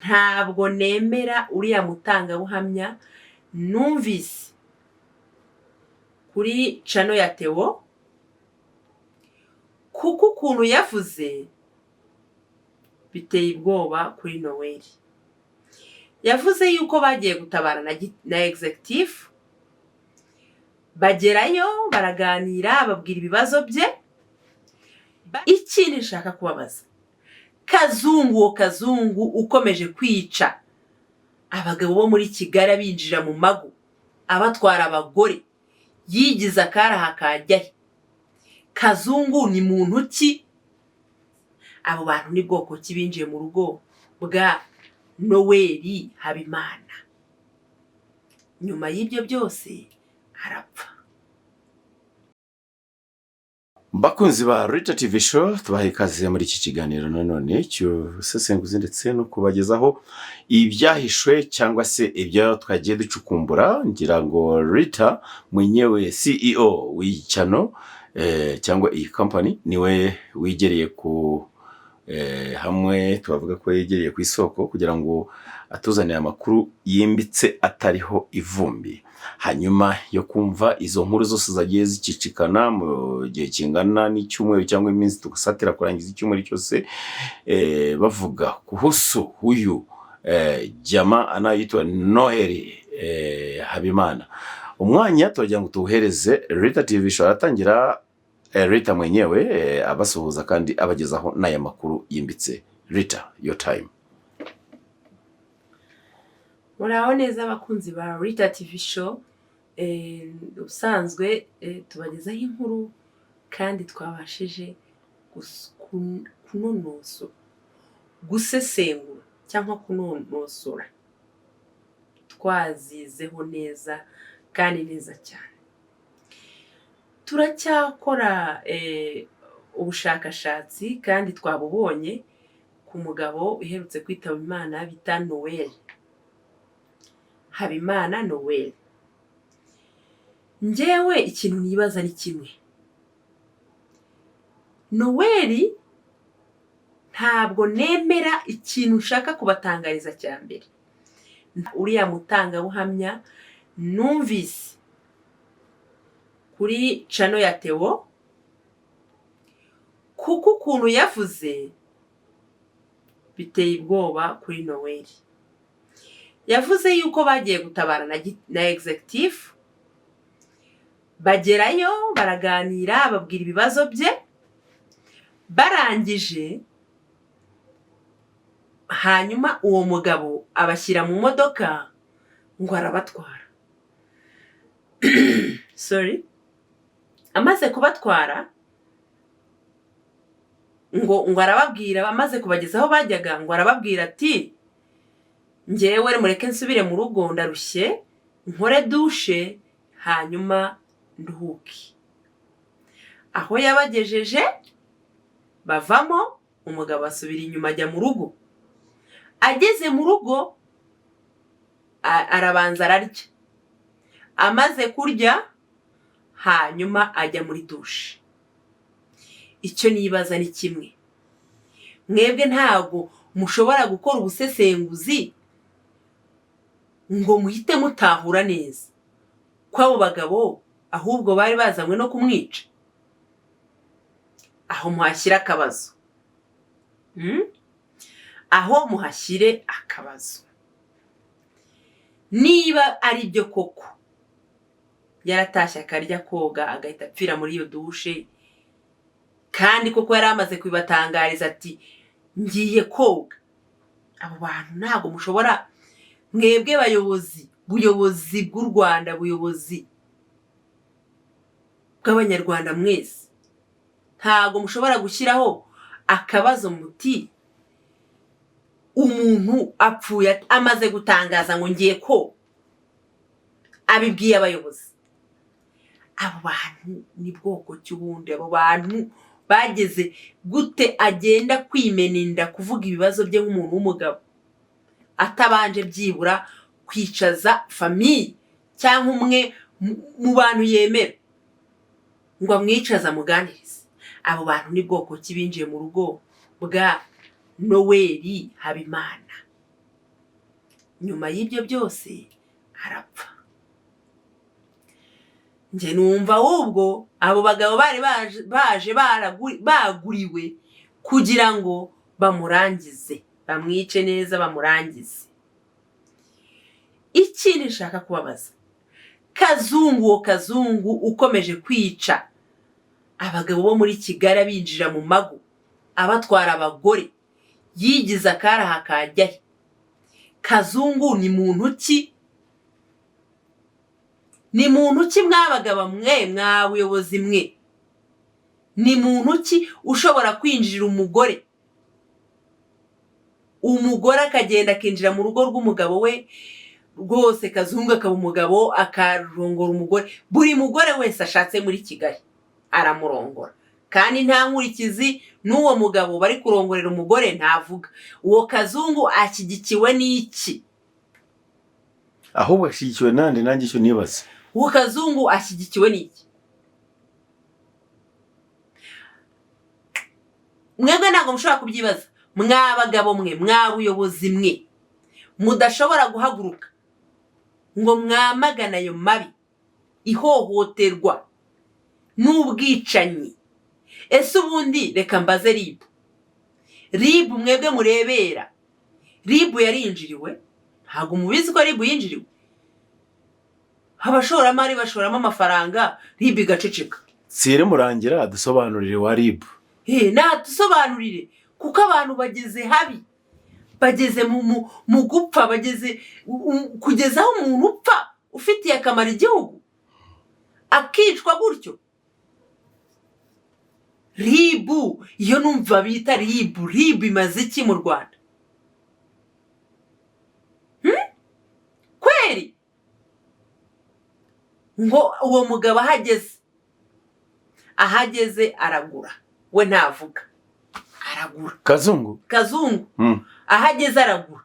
Ntabwo nemera uriya mutangabuhamya numvise kuri channel ya Theo, kuko ukuntu yavuze biteye ubwoba kuri Noel. Yavuze yuko bagiye gutabara na executive, bagerayo baraganira, babwira ibibazo bye. Ikindi nshaka kubabaza Kazungu, uwo Kazungu ukomeje kwica abagabo bo muri Kigali, abinjira mu mago, abatwara abagore, yigize akaraha kajyahe? Kazungu ni muntu ki? Abo bantu ni bwoko ki binjiye mu rugo bwa Noweli Habimana? Nyuma y'ibyo byose arapfa. Bakunzi ba Rita TV Show, tubaha ikaze muri iki kiganiro nanone cy'ubusesenguzi ndetse no kubagezaho ibyahishwe cyangwa se ibyo twagiye ducukumbura. Ngira ngo Rita mwenyewe, CEO w'iyi channel cyangwa iyi company, niwe wigereye ku hamwe tubavuga ko yegereye ku isoko kugira ngo atuzanire amakuru yimbitse atariho ivumbi. Hanyuma yo kumva izo nkuru zose zagiye zicicikana mu gihe kingana n'icyumweru cyangwa iminsi tugasatira kurangiza icyumweru cyose, bavuga kuhusu huyu jamaa anayeitwa Noheli Habimana, umwanya turagira ngo tuwuhereze Rita TV Show. Aratangira Rita mwenyewe abasuhuza kandi abagezaho n'aya makuru yimbitse. Rita, your time. Muraho neza abakunzi ba Rita TV Show. Ubusanzwe tubagezaho inkuru kandi twabashije kunonosora, gusesengura cyangwa kunonosora, twazizeho neza kandi neza cyane. Turacyakora ubushakashatsi kandi twabubonye ku mugabo uherutse kwitaba Imana bita Noel Habimana. Noel, njyewe ikintu nibaza ni kimwe. Noel, ntabwo nemera ikintu nshaka kubatangariza cya mbere. Uriya mutangabuhamya numvise kuri channel ya Theo, kuko ukuntu yavuze biteye ubwoba kuri Noel. Yavuze yuko bagiye gutabara na executive, bagerayo baraganira, babwira ibibazo bye. Barangije, hanyuma uwo mugabo abashyira mu modoka ngo arabatwara. Sorry. Amaze kubatwara, ngo arababwira, amaze kubageza aho bajyaga, ngo arababwira ati: "Ngewe mureke nsubire mu rugo, ndarushye, nkore douche hanyuma nduhuke." Aho yabagejeje bavamo, umugabo asubira inyuma ajya mu rugo. Ageze mu rugo arabanza ararya. Amaze kurya, hanyuma ajya muri douche. Icyo nibaza ni kimwe: mwebwe ntabwo mushobora gukora ubusesenguzi ngo muhite mutahura neza ko abo bagabo ahubwo bari bazanywe no kumwica? Aho muhashyire akabazo. Aho muhashyire akabazo. Niba ari byo koko yaratashye akarya, koga, agahita apfira muri iyo douche, kandi koko yari amaze kubibatangariza ati: "Ngiye koga", abo bantu ntabwo mushobora, mwebwe bayobozi, buyobozi bw'u Rwanda, buyobozi bw'Abanyarwanda mwese, ntabwo mushobora gushyiraho akabazo muti: "Umuntu apfuye amaze gutangaza ngo ngiye koga, abibwiye abayobozi"? Abo bantu ni bwoko ki ubundi? Abo bantu bageze gute agenda kwimena inda kuvuga ibibazo bye nk'umuntu w'umugabo, atabanje byibura kwicaza famille cyangwa umwe mu bantu yemera ngo amwicaze amuganirize? Abo bantu ni bwoko ki binjiye mu rugo bwa Noweli Habimana? Nyuma y'ibyo byose arapfa. Njye numva ahubwo abo bagabo bari baje baguriwe kugira ngo bamurangize, bamwice neza, bamurangize. Ikindi nshaka kubabaza Kazungu, uwo Kazungu ukomeje kwica abagabo bo muri Kigali, abinjira mu mago, abatwara abagore, yigize akaraha kajyahe? Kazungu ni muntu ki? Ni muntu ki, mwabagabo mwe, mwa buyobozi mwe? Ni muntu ki ushobora kwinjirira umugore, umugore akagenda akinjira mu rugo rw'umugabo we rwose, Kazungu akaba umugabo, akarongora umugore, buri mugore wese ashatse muri Kigali aramurongora, kandi nta nkurikizi, n'uwo mugabo bari kurongorera umugore ntavuga? Uwo Kazungu ashyigikiwe n'iki? Ahubwo ashyigikiwe nande? Nanjye icyo nibaza. Uwo Kazungu ashyigikiwe n'iki? Mwebwe ntabwo mushobora kubyibaza, mwa bagabo mwe, mwa buyobozi mwe, mudashobora guhaguruka ngo mwamagane ayo mabi, ihohoterwa n'ubwicanyi. Ese ubundi reka mbaze RIB, RIB mwebwe murebera, RIB yarinjiriwe? Ntabwo mubizi ko RIB yinjiriwe? Abashoramari bashoramo amafaranga, RIB igaceceka. Sire Murangira dusobanurire wa RIB. Natusobanurire, kuko abantu bageze habi, bageze mu gupfa, bageze kugeza aho umuntu upfa ufitiye akamaro igihugu akicwa gutyo. RIB, iyo numva bita RIB, RIB imaze iki mu Rwanda? Kweri ngo uwo mugabo ahageze aragura, we ntavuga, aragura. Kazungu. Kazungu. Ahageze aragura.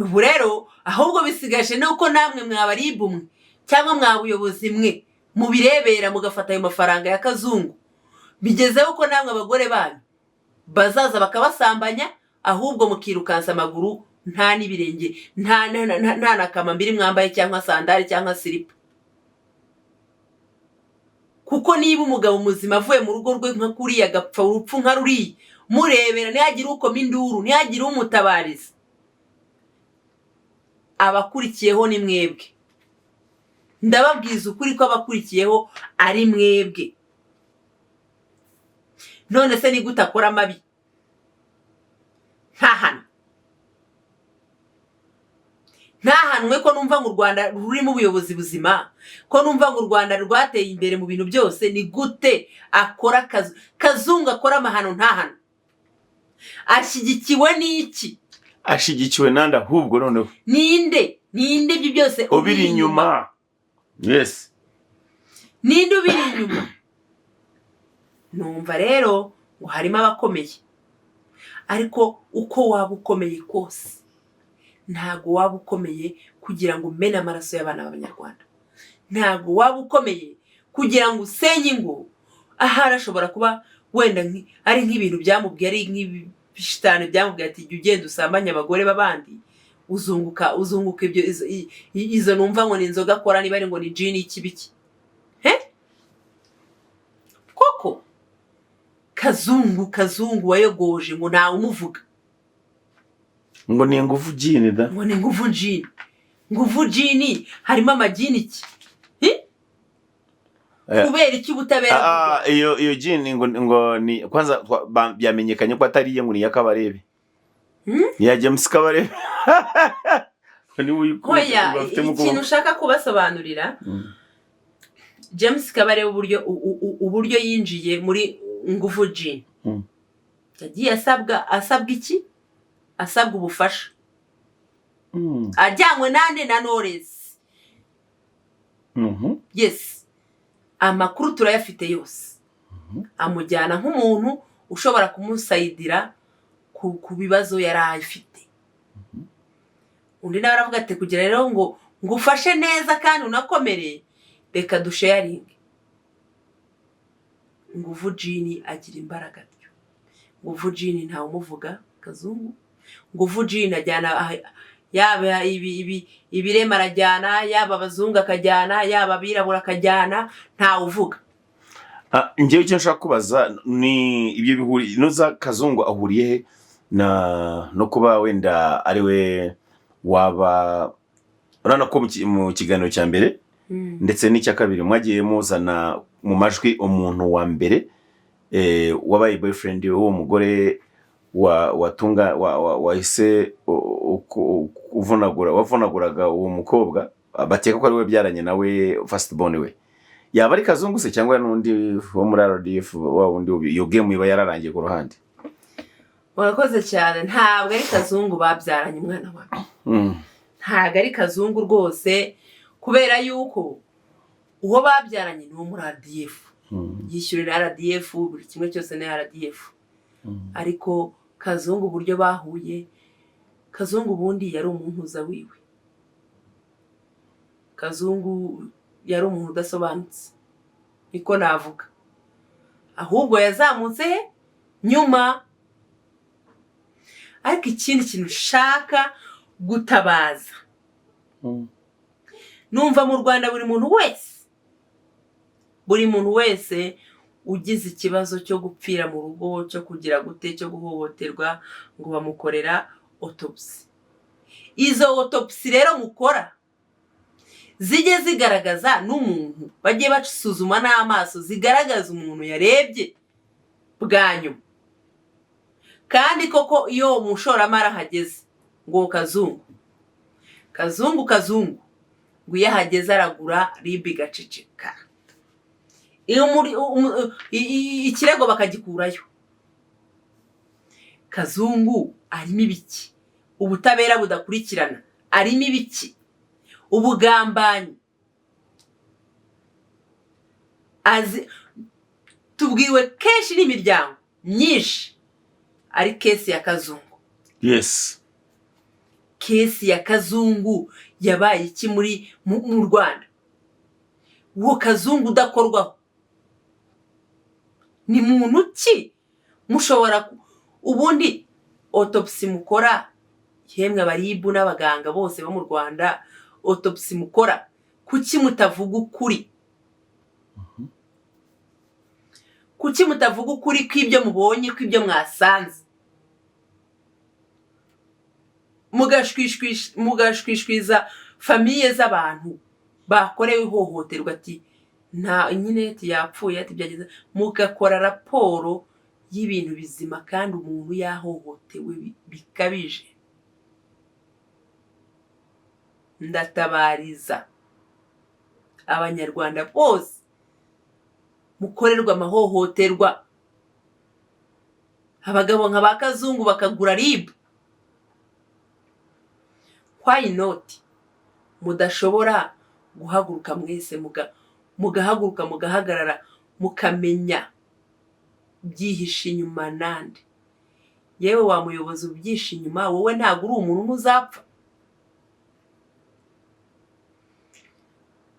Ubu rero ahubwo bisigaje nuko namwe mwaba RIB mwe cyangwa mwa buyobozi mwe mubirebera, mugafata ayo mafaranga ya Kazungu, bigezeho ko namwe abagore banyu bazaza bakabasambanya, ahubwo mukirukansa amaguru, nta n'ibirenge, nta na kamambiri mwambaye cyangwa sandari cyangwa silipa. Kuko niba umugabo muzima avuye mu rugo rwe nka kuriya, agapfa urupfu nka ruriya, murebera, ntihagire ukoma induru, ntihagire umutabariza, abakurikiyeho ni mwebwe. Ndababwiza ukuri ko abakurikiyeho ari mwebwe. None se ni gute akora amabi ntahanwe? Ntahanwe, ko numva ngo u Rwanda rurimo ubuyobozi buzima, ko numva ngo u Rwanda rwateye imbere mu bintu byose, ni gute akora akazi Kazungu akora amahano ntahanwe? Ashyigikiwe n'iki? Ashyigikiwe nande ahubwo noneho? Ninde, ninde ibyo byose ubiri inyuma? Yes. Ninde ubiri inyuma? Numva rero ngo harimo abakomeye, ariko uko waba ukomeye kose, ntabwo waba ukomeye kugira ngo umene amaraso y'abana b'Abanyarwanda, ntabwo waba ukomeye kugira ngo usenye ingo. Ahari ashobora kuba wenda ari nk'ibintu byamubwiye, ari nk'ibishitani byamubwiye ati: "Jya ugenda usambanye abagore b'abandi, uzunguka, uzunguka." Ibyo izo numva ngo ni inzoga akora, niba ari ngo ni jini, iki biki he koko? Kazungu, Kazungu wayogoje ngo ntawe umuvuga. Ngo ni Ingufu Gin da. Ngo ni Nguvu Gin. Nguvu Gin harimo amagini iki? Hi? Kubera iki ubutabera Ah, iyo gin ngo ni kwanza byamenyekanye ko atari iye, ngo ni iya Kabarebe. Ni iya James Kabarebe. Ngo niwe Hoya. bafitemo Ikintu ukuboko. ushaka kubasobanurira, James Kabarebe, uburyo yinjiye muri Nguvu Gin, yagiye asabwa iki? Asabwa ubufasha. Ajyanywe nande? Na Knowless. Yes, amakuru turayafite yose. Amujyana nk'umuntu ushobora kumusayidira ku bibazo yari afite. Undi nawe aravuga ati: "Kugira rero ngo ngufashe neza kandi unakomere, reka dusharinge Nguvu Gin." Agira imbaraga atyo. Nguvu Gin, ntawe umuvuga Kazungu. Nguvu Jini ajyana yaba ibirema arajyana, yaba abazungu akajyana, yaba abirabura akajyana, ntawe uvuga. Ah, njyewe icyo nshaka kubaza ni ibyo bihuriye nuza Kazungu ahuriye he na no kuba wenda ari we waba? Urabona ko mu kiganiro cya mbere ndetse n'icya kabiri mwagiye muzana mu majwi umuntu wa mbere wabaye boyfriend w'uwo mugore wa watunga wahise uvunagura, wavunaguraga uwo mukobwa bakeka ko ari we byaranye nawe first born we. Yaba ari Kazungu se cyangwa n'undi wo muri RDF wa wundi? Iyo game iba yararangiye ku ruhande. Urakoze cyane. Ntabwo ari Kazungu babyaranye umwana wawe. Ntabwo ari Kazungu rwose, kubera yuko uwo babyaranye ni uwo muri RDF. Yishyurira RDF, buri kimwe cyose ni RDF. Ariko Kazungu, uburyo bahuye, Kazungu ubundi yari umuntuza wiwe. Kazungu yari umuntu udasobanutse, niko navuga. Ahubwo yazamutse he nyuma. Ariko ikindi kintu nshaka gutabaza, numva mu Rwanda buri muntu wese, buri muntu wese ugize ikibazo cyo gupfira mu rugo, cyo kugira gute, cyo guhohoterwa, ngo bamukorera autopsy. Izo autopsy rero mukora zijye zigaragaza n'umuntu, bajye basuzuma n'amaso, zigaragaza umuntu yarebye bwa nyuma. Kandi koko iyo umushoramari ahageze ngo Kazungu, Kazungu, Kazungu, ngo iyo ahageze aragura, RIB igaceceka. Iyo muri ikirego bakagikurayo. Kazungu arimo ibiki? Ubutabera budakurikirana, arimo ibiki? Ubugambanyi azi. Tubwiwe kenshi n'imiryango myinshi ari case ya Kazungu. Case ya Kazungu yabaye iki muri mu Rwanda? Uwo Kazungu udakorwaho ni muntu ki? Mushobora ubundi autopsy mukora, yemwe aba RIB n'abaganga bose bo mu Rwanda, autopsy mukora, kuki mutavuga ukuri? Kuki mutavuga ukuri kw'ibyo mubonye, kw'ibyo mwasanze, mugashwishwiza famille z'abantu bakorewe ihohoterwa, ati nta nyine, ati yapfuye, ati byageze, mugakora raporo y'ibintu bizima kandi umuntu yahohotewe bikabije? Ndatabariza Abanyarwanda bose mukorerwa amahohoterwa, abagabo nka ba Kazungu bakagura RIB. Why not mudashobora guhaguruka mwese, mugahaguruka, mugahagarara, mukamenya byihishe inyuma nande? Yewe wa muyobozi ubyihishe inyuma, wowe ntabwo uri umuntu, ntuzapfa?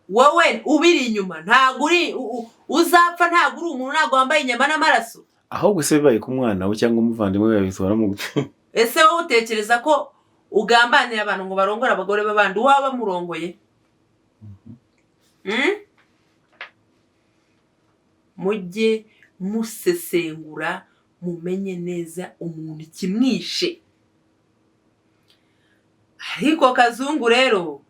Wowe ubiri inyuma ntabwo uri uzapfa? Ntabwo uri umuntu? Ntabwo wambaye inyama n'amaraso? Ahubwo se bibaye ku mwana we cyangwa umuvandimwe we, yabitwaramo gute? Ese wowe utekereza ko ugambanira abantu ngo barongore abagore b'abandi, uwaba bamurongoye? Mujye musesengura, mumenye neza umuntu ikimwishe. Ariko Kazungu rero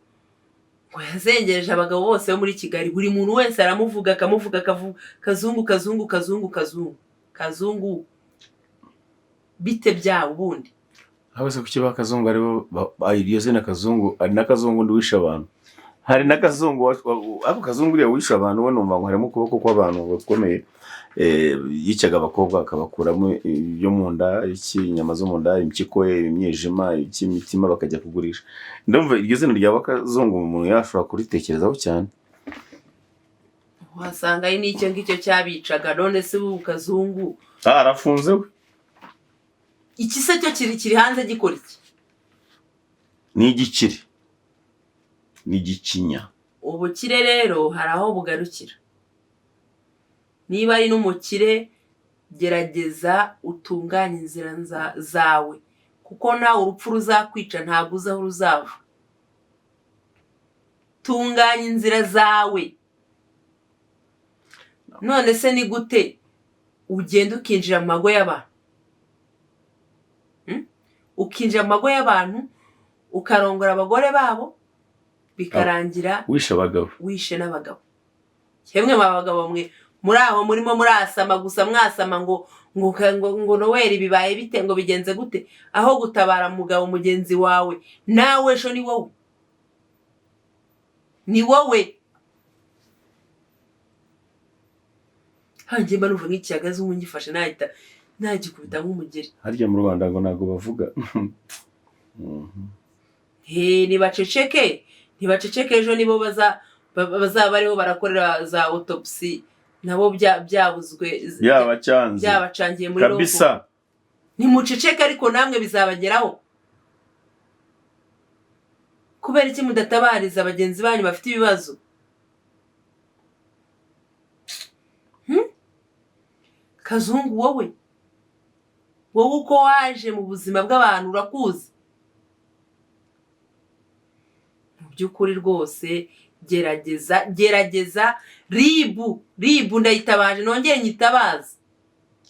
ngo yazengereje abagabo bose bo muri Kigali, buri muntu wese aramuvuga, akamuvuga, akavuga Kazungu, Kazungu, Kazungu, Kazungu, Kazungu. Bite byawe ubundi? Ahubwo se kuki ba Kazungu aribo iryo zina Kazungu? Hari na Kazungu undi wishe abantu, hari na Kazungu ako Kazungu uriya wishe abantu we, numva ngo harimo ukuboko kw'abantu bakomeye. Yicaga abakobwa akabakuramo ibyo mu nda, iki, inyama zo mu nda, impyiko, imyijima, iki, imitima, bakajya kugurisha. Ndumva iryo zina rya Kazungu umuntu yashobora kuritekerezaho cyane. Wasanga ari n'icyo ngicyo cyabicaga. None se ubu Kazungu Ah, arafunze we. Iki se cyo kiri hanze gikora iki? Ni igikire, ni igikinya. Ubukire rero hari aho bugarukira. Niba ari n'umukire, gerageza utunganye inzira zawe. Kuko nawe urupfu ruzakwica, ntabwo uzi aho ruzava. Tunganya inzira zawe. None se ni gute ugenda ukinjira mu mago y'abantu? Ukinjira mu mago y'abantu, ukarongora abagore babo, bikarangira wishe abagabo. Wishe n'abagabo. Yemwe mwa bagabo mwe, muri aho murimo murasama gusa, mwasama ngo Noweli bibaye bite, ngo bigenze gute, aho gutabara mugabo mugenzi wawe. Nawe ejo ni wowe, ni wowe. Hanjye mba numva nk'ikiyaga z'ubu ngifashe nahita nagikubita nk'umugeri. Harya mu Rwanda ngo ntabwo bavuga. He, ntibaceceke, ntibaceceke. Ejo nibo bazaba bariho barakorera za autopsy, nabo byabuzwe. Byabacanze. Byabacangiye muri roho. Kabisa. Nimuceceke, ariko namwe bizabageraho. Kubera iki mudatabariza bagenzi banyu bafite ibibazo? Kazungu, wowe uko waje mu buzima bw'abantu urakuzi. Mu by'ukuri rwose, gerageza, gerageza. RIB, RIB ndayitabaje, nongere nyitabaze.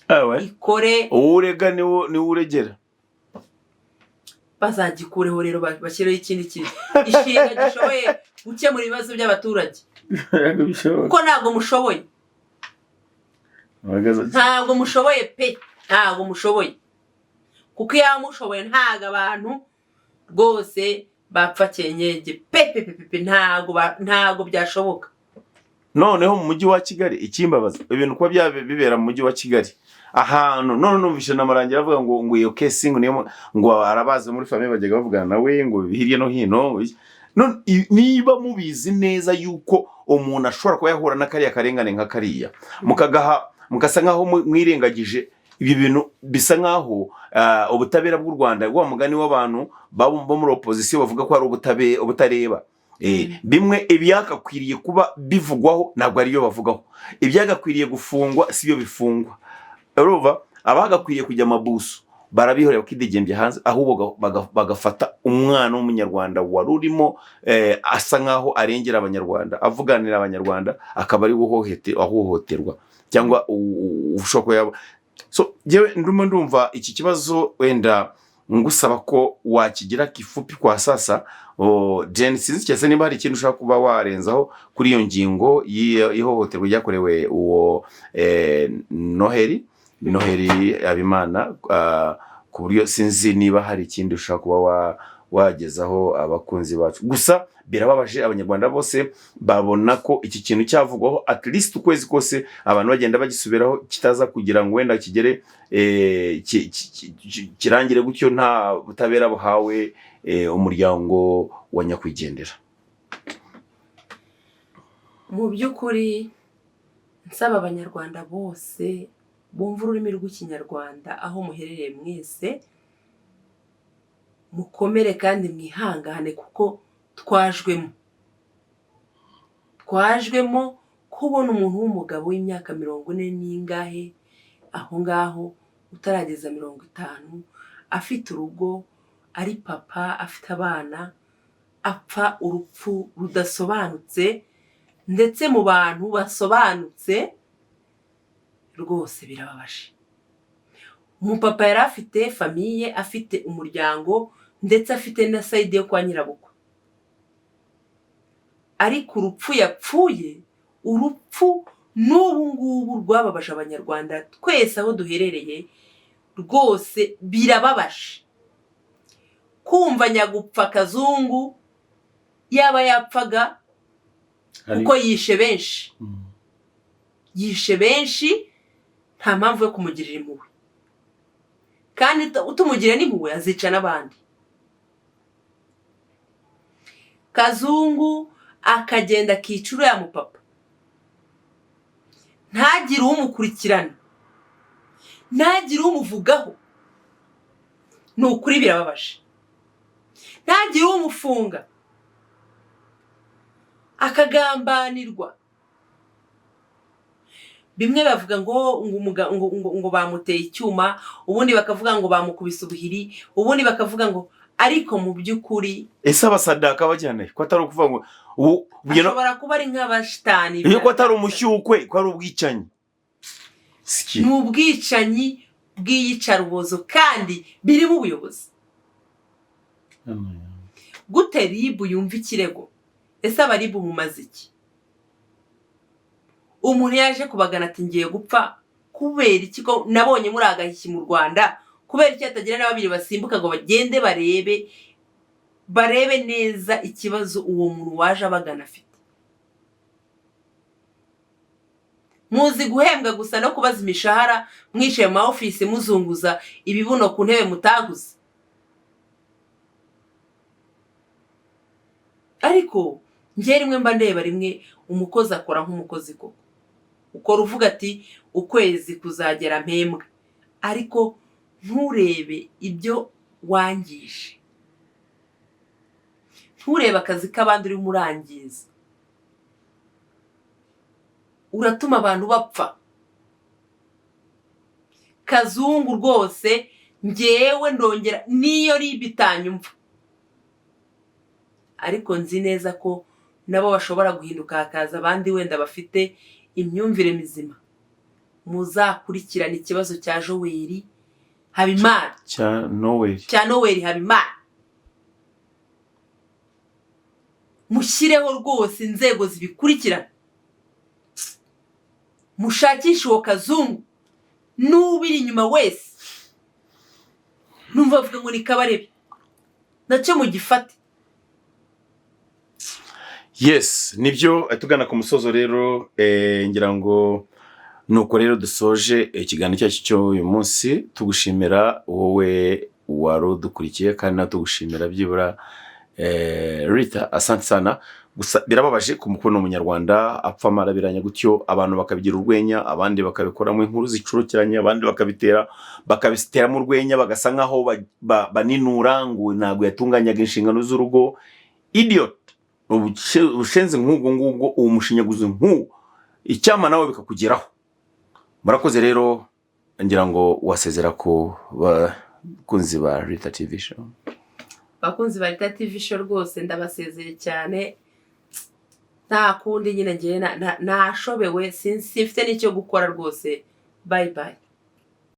Awe. Ikore. Uwo urega niwo uregera. Bazagikureho rero, bashyireho ikindi kintu, ishinga gishoboye gukemura ibibazo by'abaturage, kuko ntabwo mushoboye. Ntabwo mushoboye pe, ntabwo mushoboye, kuko iyo mushoboye ntabwo abantu rwose bapfa kenyege pe pe pe pe pe. Ntabwo byashoboka. Noneho mu mujyi wa Kigali, ikimbabaza, ibintu kuba bibera mu mujyi wa Kigali, ahantu none numvise na Marangira avuga ngo iyo case ngo niyo ngo arabazi muri famille bajyaga bavugana nawe ngo hirya no hino. None niba mubizi neza yuko umuntu ashobora kuba yahura n'akariya karengane nka kariya, mukagaha, mugasa nkaho mwirengagije ibyo bintu, bisa nkaho ubutabera bw'u Rwanda, wa mugani w'abantu bo muri opposition bavuga ko ari ubutareba. Bimwe ibyakakwiriye kuba bivugwaho ntabwo ariyo bavugaho, ibyagakwiriye gufungwa sibyo bifungwa. Urumva, abagakwiriye kujya amabuso barabihorera bakidegembya hanze, ahubwo bagafata umwana w'umunyarwanda wari urimo asa nkaho arengera abanyarwanda, avuganira abanyarwanda, akaba ari we ahohoterwa cyangwa ushobora kuba yaba. So njyewe ndimo ndumva iki kibazo wenda ngusaba ko wakigira kifupi kwa sasa. Jane, sinzi cyese niba hari ikintu ushaka kuba warenzaho kuri iyo ngingo y'ihohoterwa ryakorewe uwo Noheli Habimana, ku buryo sinzi niba hari ikindi ushaka kuba wagezaho abakunzi bacu. Gusa birababaje, abanyarwanda bose babona ko iki kintu cyavugwaho at least ukwezi kose, abantu bagenda bagisubiraho, kitaza kugira ngo wenda kigere kirangire gutyo nta butabera buhawe umuryango wa nyakwigendera. Mu by'ukuri, nsaba abanyarwanda bose bumva ururimi rw'ikinyarwanda, aho muherereye mwese, mukomere kandi mwihangane, kuko twajwemo kubona umuntu w'umugabo w'imyaka 40 n'ingahe aho ngaho, utarageza 50, afite urugo, ari papa, afite abana, apfa urupfu rudasobanutse, ndetse mu bantu basobanutse. Rwose birababaje. Umupapa yari afite famille, afite umuryango, ndetse afite na side yo kwa nyirabukwe, ariko urupfu yapfuye, urupfu n'ubu ngubu rwababaje abanyarwanda twese aho duherereye. Rwose birababaje kumva nyagupfa Kazungu yaba yapfaga, kuko yishe benshi, yishe benshi. Nta mpamvu yo kumugirira impuhwe, kandi utumugira n'impuhwe azica n'abandi. Kazungu akagenda akica uriya mupapa, ntagire umukurikirana, ntagire umuvugaho. Ni ukuri birababaje. Ntagire umufunga, akagambanirwa. Bimwe bavuga ngo bamuteye icyuma, ubundi bakavuga ngo bamukubise ubuhiri, ubundi bakavuga ngo, ariko mu by'ukuri Ese abasadaka bajyana ko atari ukuvuga ngo ubu ashobora kuba ari nk'abashitani. Iyo ko atari umushyukwe, ko ari ubwicanyi. Siki. Ni ubwicanyi bw'iyicarubozo kandi birimo ubuyobozi. Gute RIB yumva ikirego? Ese aba RIB mumaze iki? Umuntu yaje kubagana ati: "Ngiye gupfa." Kubera iki ko nabonye muri agahishyi mu Rwanda, kubera iki hatagira na babiri basimbuka ngo bagende barebe neza ikibazo uwo muntu waje abagana afite? Muzi guhembwa gusa no kubaza imishahara, mwicaye mu ma ofisi muzunguza ibibuno ku ntebe mutaguze. Ariko njye rimwe mba ndeba, rimwe umukozi akora nk'umukozi koko, ukora uvuga ati: "Ukwezi kuzagera mpembwe," ariko nturebe ibyo wangije, nturebe akazi k'abandi urimo urangiza, uratuma abantu bapfa. Kazungu rwose, ngewe ndongera niyo RIB itanyumva, ariko nzi neza ko nabo bashobora guhinduka, hakaza abandi wenda bafite imyumvire mizima. Muzakurikirana ikibazo cya Joel Habimana. Cya Noel. Cya Noel Habimana, mushyireho rwose inzego zibikurikirana, mushakishe uwo Kazungu n'ubiri inyuma wese. Numva bavuga ngo ni Kabarebe, nacyo mugifate. Yes, nibyo. Tugana ku musozo rero, ngira ngo nuko rero dusoje ikiganiro cyacu cy'uyu munsi, tugushimira wowe wari udukurikiye, kandi nawe tugushimira byibura. Rita, asante sana. Gusa birababaje kubona umunyarwanda apfa amarabiranya gutyo, abantu bakabigira urwenya, abandi bakabikoramo inkuru zicurukiranye, abandi bakabiteramo urwenya, bagasa nkaho baninura ngo ntabwo yatunganyaga inshingano z'urugo. Idiot! Ubushenzi nk'ubwo ngubwo, uwo mushinyaguzi nk'uwo, icyama nawe bikakugeraho. Murakoze rero. Ngira ngo wasezera ku bakunzi ba Rita TV Show. Abakunzi ba Rita TV Show, rwose ndabasezeye cyane. Nta kundi nyine, ngewe nashobewe, simfite n'icyo gukora rwose. Bye bye.